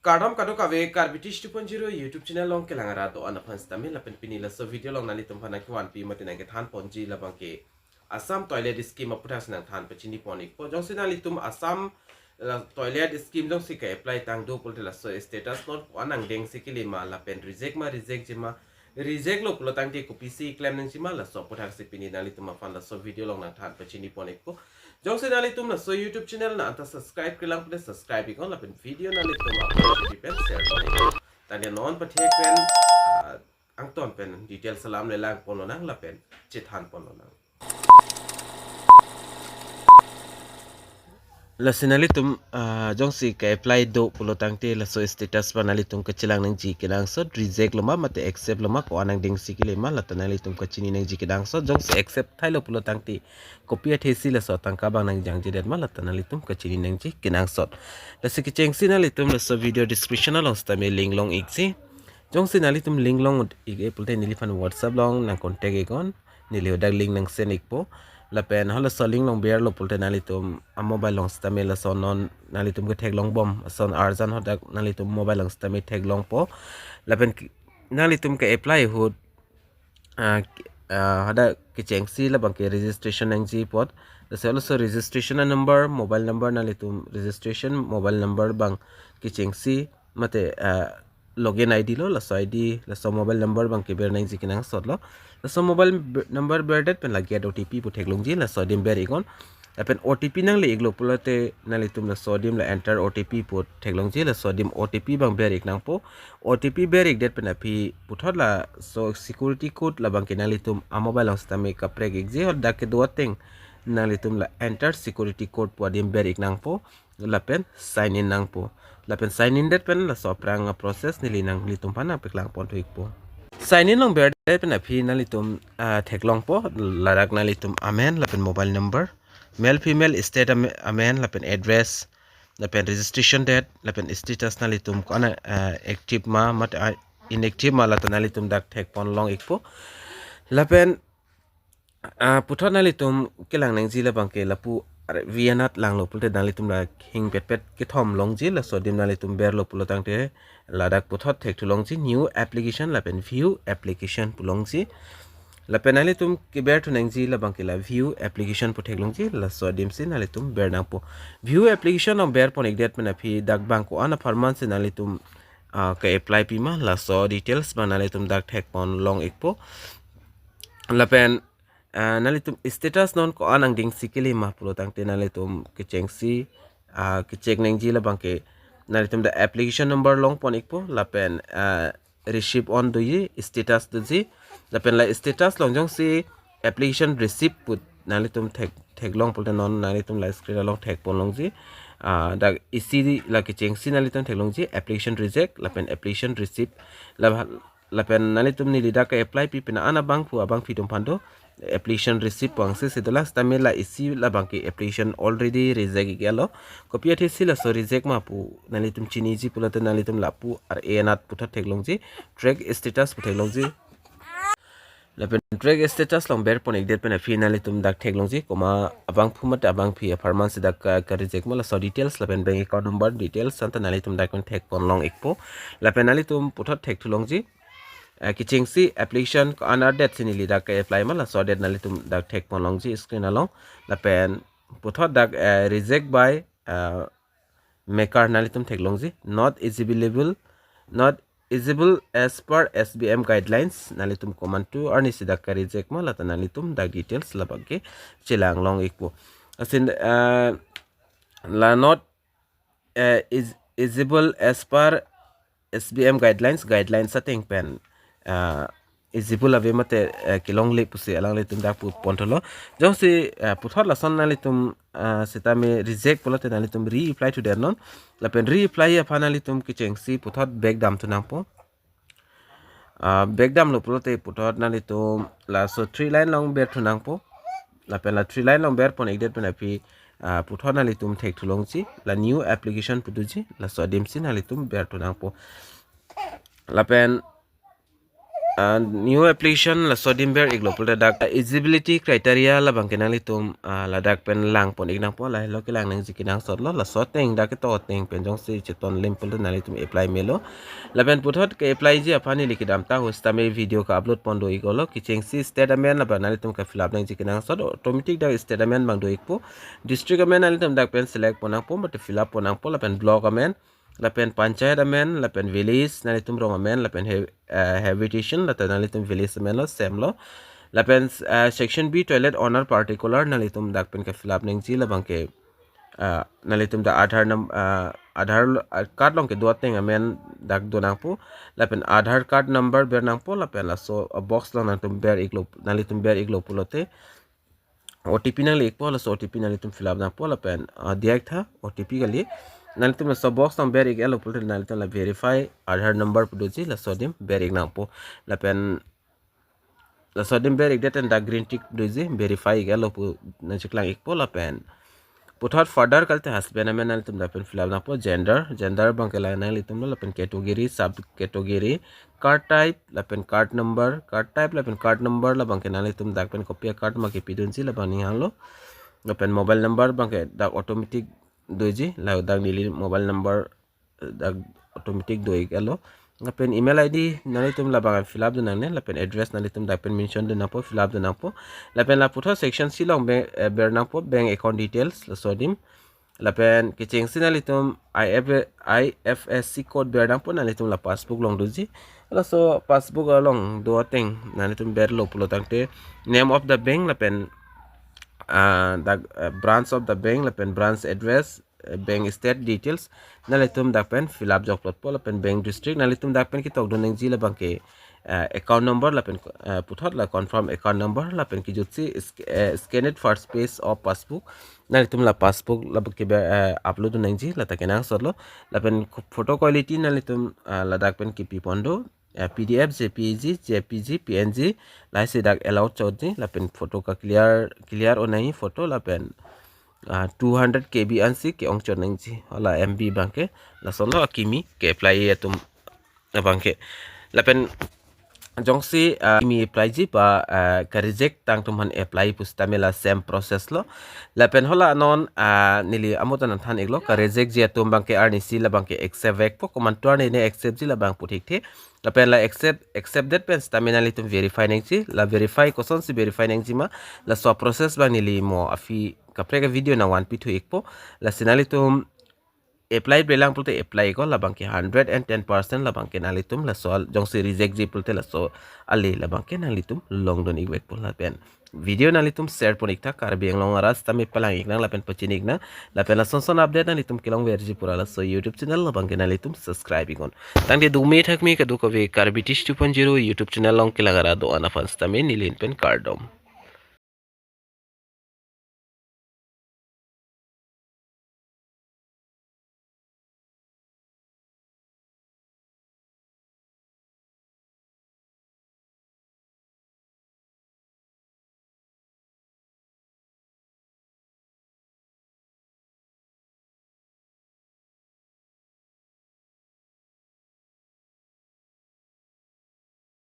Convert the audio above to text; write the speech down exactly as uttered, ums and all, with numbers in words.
Kardom kadokave, Karbi Tish two point zero YouTube channel along kelang arat do-an aphan sitame lapen pini laso video along nanglitum aphan nangkevanpi mate nangkethan ponji labang ke Assam Toilet Scheme aputhak si nangthan pachini pon ikpo. Jongsi nanglitum Assam la toilet scheme jongsi ke-apply tang do pulote laso status non ko-an angdeng si kele ma lapen reject ma reject-ji ma, reject lo pulo tangte kopisi klem nangji ma, laso aputhak si pini nanglitum aphan laso video along nangthan pachini pon ikpo. Jongsi nanglitum laso YouTube channel na anta subscribe-kre lang pulote subscribe iknon lapen video nanglitum upload pen share iknon. Tangte non pathek pen, ah, angton pen details alam le lang ponlonang lapen chethan ponlonang. Lasi nanglitum, ah, jongsi ke-apply do pulo tangte laso status abang nanglitum kachelang nangji kenangsot, reject lo ma mate accept lo ma, ko-an angdeng si kele ma, lata nanglitum kachini nangji kenangsot. Jongsi accept thailo pulo tangte kopi athe si laso atangka abang nangjangjedet ma, lata nanglitum kachini nangji kenangsot. Lasi kechengsi nanglitum laso video description along sitame link long ikji. Jongsi nanglitum link long ik-e pulote neliphan WhatsApp along nang contact iknon, neli hadak link nang send ikpo. Lapen halaso link along berlo pulote nanglitum a-mobile along sitame laso non nanglitum ketheklong bom ason arjan hadak nanglitum mobile along sitame theklongpo. Lapen ki-, nanglitum ke-apply ahut, ah, ki-, ah, hadak kechengsi labang ke registration nangji apot. Lasi halaso registration number, mobile number, nanglitum registration mobile number abang kechengsi mate, ah, login I D lo, laso I D, laso mobile number abang ke ber nangji kenangsot lo. Laso mobile b-, number berdet pen la get O T P pu theklongji, laso adim ber iknon. Lapen O T P nangle iklo pulote nanglitum laso adim la enter O T P pu theklongji, laso adim O T P abang ber ik nangpo. O T P ber ikdet pen aphi puthot laso security code labang ke nanglitum a-mobile along sitame kaprek ikji, hadak kedo ateng nanglitum la enter security code pu adim ber ik nangpo. Lapen sign in nangpo. Lapen sign in det pen laso aphrang a-process neli nanglitum aphan nangpaklang ponthu ikpo. Sign in along berdet pen aphi nanglitum, ah, theklongpo, ladak nanglitum amen lapen mobile number, male female, state ame-, amen lapen address, lapen registration date, lapen status nanglitum ko-an, ah, active ma mate, ah, inactive ma, lata nanglitum dak thek ponlong ikpo. Lapen, ah, puthot nanglitum kelang nangji labang ke lapu ar-, V N at langlo pulote nanglitum la hingpetpet kethom longji, laso adim nanglitum berlo pulo tangte ladak puthot thekthu longji new application lapen view application pu longji. Lapen nanglitum keberthu nangji labang ke la view application pu theklongji, laso adim si nanglitum ber nangpo. View application along ber pon ikdet pen aphi dak bang ko-an apharman si nanglitum, ah, ke-apply pi ma, laso details abang nanglitum dak thek ponlong ikpo. Lapen, ah, nanglitum status non ko-an angdeng si kele ma pulo tangte nanglitum kechengsi, ah, kecheck nangji labang ke nanglitum dak application number long pon ikpo lapen, ah, receive on doji, status doji. Lapen la status along jongsi application receive pu nanglitum thek, theklong pulote non nanglitum la screen along thek ponlongji. Ah, dak isi la kechengsi nanglitum theklongji application reject lapen application receive. La lapen nanglitum neli dak ke-apply pi pen an abangphu abangphi atum aphan do application receive pu angse si do, la sitame la isi labang ke application already reject iklo. Kopi athe si laso reject ma pu nanglitum chiniji pulote nanglitum lapu R A N at puthot theklongji, track status pu theklongji. Lapen track status along ber pon ikdet pen aphi nanglitum dak theklongji komat abangphu mate abangphi apharman si dak ka, ka-reject ma, laso details lapen bank account number details anta nanglitum dak pen thek ponlong ikpo. Lapen nanglitum puthot thekthu longji, eh, kechengsi application ko-an adet si neli dak ke-apply ma, laso adet nanglitum dak thek ponlongji screen along. Lapen puthot dak, eh, reject by, eh, maker nanglitum theklongji, not eligible, not eligible as per S B M guidelines, nanglitum komantu arni si dak ka-reject ma, lata nanglitum dak details labang ke chelang long ikpo. Asin, eh, la not, eh, is, eligible as per S B M guidelines, guidelines ateng pen, ah, eligible ave mate, eh, kelongle pusi alanglitum dak pu pontholo. Jongsi, eh, puthot lason nanglitum, ah, sitame reject pulote nanglitum reapply thu der non. Lapen reapply aphan nanglitum kechengsi puthot back damthu nangpo. Ah, back damlo pulote puthot nanglitum laso three line along berthu nangpo. Lapen la three line along ber pon ikdet pen aphi, ah, puthot nanglitum thekthu longji, la new application pu doji, laso adim si nanglitum berthu nangpo. Lapen Ah, new application laso adim ber iklo pulote dak eligibility criteria labang ke nanglitum, ah, ladak pen lang pon ik nangpo, lahelo kelang nangji kenangsot lo. Laso ateng dak ketok ateng pen jongsi cheton lim pulote nanglitum apply melo. Lapen puthot ke-apply ji aphan neli kedamtang ahut sitame video ka-upload pon do iklo. Kechengsi state amen lapen nanglitum ke-fill up nangji kenangsot, automatic dak state amen abang do ikpo. District amen nanglitum dak pen select pon nangpo, mate fill up pon nangpo, lapen block amen, lapen panchayat amen, lapen village, nanglitum rong amen, lapen he-, eh, habitation, lapen nanglitum village amen lo, same lo. Lapen, eh, section B, toilet owner particular, nanglitum dak pen ke-fill up nangji labang ke, eh, nanglitum dak Aadhaar num-, eh, Aadhaar lo-, eh, card along kedo ateng amen dak do nangpo, lapen Aadhaar card number ber nangpo, lapen laso, eh, box along nanglitum ber iklo, nanglitum ber iklo pulote O T P nangle ikpo, laso O T P nanglitum fill up nangpo, lapen, ah, diak tha O T P kali. Nanglitum laso box along ber ik-etlo pulote nanglitum la verify Aadhaar number pu doji, laso adim ber ik nangpo. Lapen laso adim ber ikdet pen dak green tick doji, verify ik-etlo pu nangcheklang ikpo, lapen puthot further kalite husband amen nanglitum dak pen fill up nangpo, gender, gender abang ke la nanglitum lo, lapen category, sub category, card type, lapen card number, card type, lapen card number labang ke nanglitum dak pen kopi a-card ma kepidunji labang ning hanglo. Lapen mobile number abang ke dak automatic doji, la dak neli mobile number, eh, dak automatic do ik-etlo. Lapen email I D nanglitum labang fill up dun nangne, lapen address nanglitum dak pen mention dun nangpo, fill up dun nangpo. Lapen la puthot section C along be-, eh, ber nangpo bank account details, laso adim. Lapen kechengsi nanglitum I F, I F S C code ber nangpo, nanglitum la passbook along doji. Laso passbook along do ateng nanglitum berlo pulo tangte name of the bank lapen, ah, dak, eh, branch of the bank lapen branch address, eh, bank state details nanglitum dak pen fill up jokplotpo, lapen bank district nanglitum dak pen ketok dun nangji labang ke, eh, account number lapen, eh, puthot la confirm account number lapen kejutsi sk-, eh, scanned first page of passbook. Nanglitum la passbook labang ke be, eh, upload dun nangji, lata kenangsot lo. Lapen photo quality nanglitum, ah, ladak pen kepi pon do, eh, P D F, J P G, J P G, P N G, lahai si dak allowed chot ji, lapen photo ka clear, clear o nangji photo, lapen, ah, two hundred K B ansi ke-ong chot nangji, hala M B abang ke. Lason lo akimi ke-apply atum abang ke. Lapen jongsi, ah, kimi apply ji ba, ah, ka-reject tang atum aphan apply pusitame la same process lo. Lapen hala non, ah, neli amut an nangthan iklo, ka-reject ji atum abang ke arnisi labang ke accept vekpo, komantu arni ne accept ji labang pu thekthe. Lapen la accept, accepted pen sitame nanglitum verify nangji, la verify kosonsi verify nangji ma, laso process abang neli mo aphi kaprek a-video nangvanpi thu ikpo. Lasi nanglitum apply brelang pulote apply iknon, labang ke hundred and ten percent labang ke nanglitum laso al-, jongsi reject ji pulote laso ale labang ke nanglitum longdun ik vekpo. Lapen video nanglitum share pon ik tha, Karbi Anglong arat sitame palang ik nang lapen pachini ik nang, lapen lason son update nanglitum kelong verji pura laso YouTube channel labang ke nanglitum subscribe iknon. Tangte dumi thakmi kadokave Karbi Tish two point zero YouTube channel along kelang arat do-an aphan sitame neli pen kardom.